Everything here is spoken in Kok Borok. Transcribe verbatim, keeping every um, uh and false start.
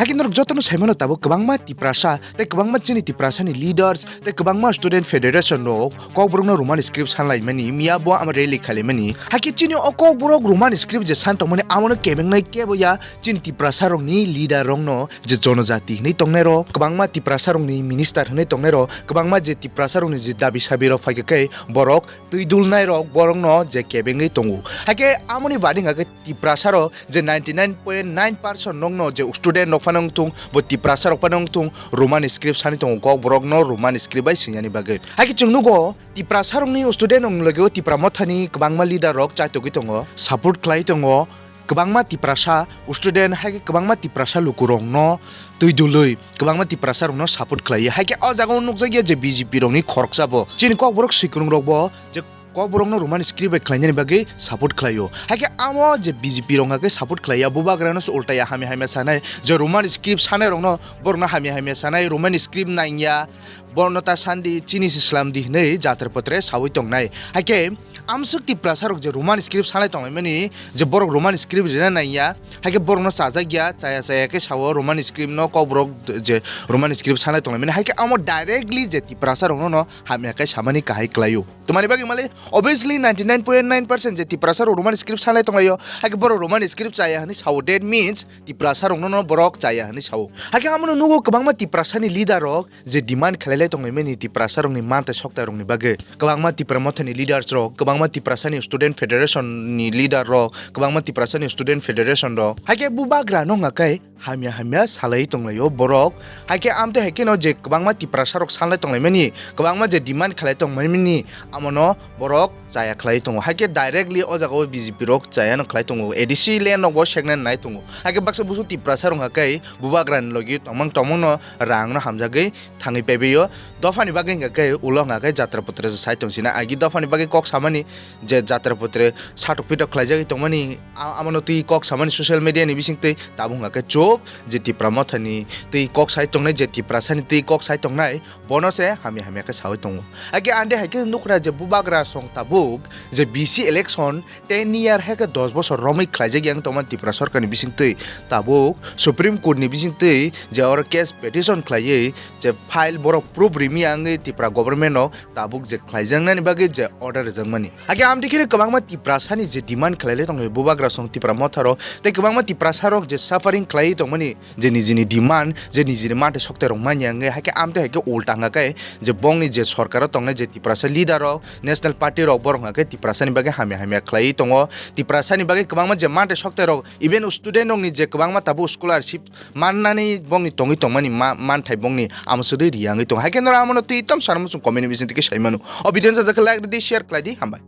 Haikhe norok jotono saimano tabuk kwbangma Tiprasa tei kwbangma chini Tiprasani leaders tei kwbangma student federation rok Kokborokno Roman script sanlaimani, miya bo ama rally khailaimani. Haikhe chini o Kokborok Roman script je san tongmani amono kebengnai kebo ya chini Tiprasa rokni leader rokno je jonojati hinwi tongnai rok, kwbangma Tiprasa rokni minister hinwi tongnai rok, kwbangma je Tiprasa rokni je dabi sabi rok phaikha khe borok twi dulnai rok borokno je kebengwi tongo. Haikhe amoni bani hwnkhe Tiprasa rok je ninety nine point nine percent nokno je student rok phano wngthung, bo Tiprasa rok phano wngthung, Roman script sani tongo, Kokborokno Roman script bai singya ni bagwi. Haikhe chwng nugo Tiprasa rokni student rokni logi o Tipra Mothani kwbangma leader rok chaitogwi tongo, support khlai tongo, kwbangma Tiprasa student haikhe kwbangma Tiprasa lukurokno twi dului kwbangma Tiprasa rokno support khlaiwi. Haikhe o jaga o nukjakya je B J P rokni khoroksa bo, chini Kokborok swikwrwng rok bo je Kokborokno Roman script bai khlainani bagwi support khlaio. Haikhe amo je B J P rok hwnkhe support khlaiya, bubagrano se ultaya hamya hamya sanai je Roman script sanai rokno borokno hamya hamya sanai, Roman script nangya, borokno ta sandi chini se slamdi hinwi jatra potre sawi tongnai. Haikhe amswk Tiprasa rok je Roman script sanai tonglaimani, je borok Roman script rina nangya, haikhe borokno chajakya, chaya chaya khe sao Roman script no Kokborok je Roman script sanai tonglaimani, haikhe amo directly je Tiprasa rokno no hamya khe samani kahai khlaio. Tamani bagwi male, obviously ninety nine point nine percent je Tiprasa rok Roman script sanai tonglaio, haikhe borok Roman script chaya hinwi sao, that means Tiprasa rokno no borok chaya hinwi sao. Haikhe amono nugo kwbangma Tiprasani leader rok je demand khlailai tonglaimani Tiprasa rokni mantai soktai rokni bagwi. Kwbangma Tipra Mothani leaders rok, kwbangma Tiprasani student federation ni leader rok, kwbangma Tiprasani student federation rok. Haikhe bubagra no hwnkha khe hamya hamya salai tonglaio borok. Haikhe amtwi haikheno je kwbangma Tiprasa rok sanlai tonglaimani, kwbangma je demand khlai tonglaimani, amono borok chaya khlai tongo. Haikhe directly o jaga o B J P rok chaya no khlai tongo, A D C land rok bo seknai nai tongo. Haikhe baksa busu Tiprasa rok hwnkha khe bubagra ni logi tongmang tongmang no rang no hamjagwi thangwi paibaio. Dophani bagwi hwnkha khe ulo hwnkha khe jatra potre sai tong sina. Agi dophani bagwi kok samani je jatra potre satok pitok khlaijagwi tongmani, a-, amono twi kok samani social media ni bisingtwi tabuk hwnkha khe chup je Tipra Mothani twi kok sai tongnai, je Tiprasani twi kok sai tongnai, bono se hamya hamya khe sawi tongo. Haikhe ande haikhe nukhna je bubagra song tabuk je B C election ten year haikhe dos bosor romwi khlaijak yang tongmani Tripura sorkarni bisingtwi tabuk Supreme Court ni bisingtwi je oro case petition khlaiwi je file borok proof rimi wngwi Tripura government no tabuk je khlaijaknani bagwi je order rwjakmani. Haikhe amtwi kheno kwbangma Tiprasani je demand khlailai tongo bubagra song Tipra Motha rok tei kwbangma Tiprasa rok je suffering khlaiwi tongmani je nijini demand, je nijini manthai soktai rok manya wngwi, haikhe amtwi haikhe ulta wngkha khe je bongni je sorkaro tongnai je Tiprasa leader rok, national party rok, borok wngkha khe Tiprasani bagwi hamya hamya khlaiwi tongo. Tiprasani bagwi kwbangma je manthai soktai rok, even student rokni je kwbangma tabuk scholarship mannani bongni tongwi tongmani ma-, manthai bongni amswdwi riyangwi tongo. Haikhe norok amono twi tong sana muchung comment ni bisingtwi khe sai mano. O video no sajak khe like rwdi, share khlaidi, hambai.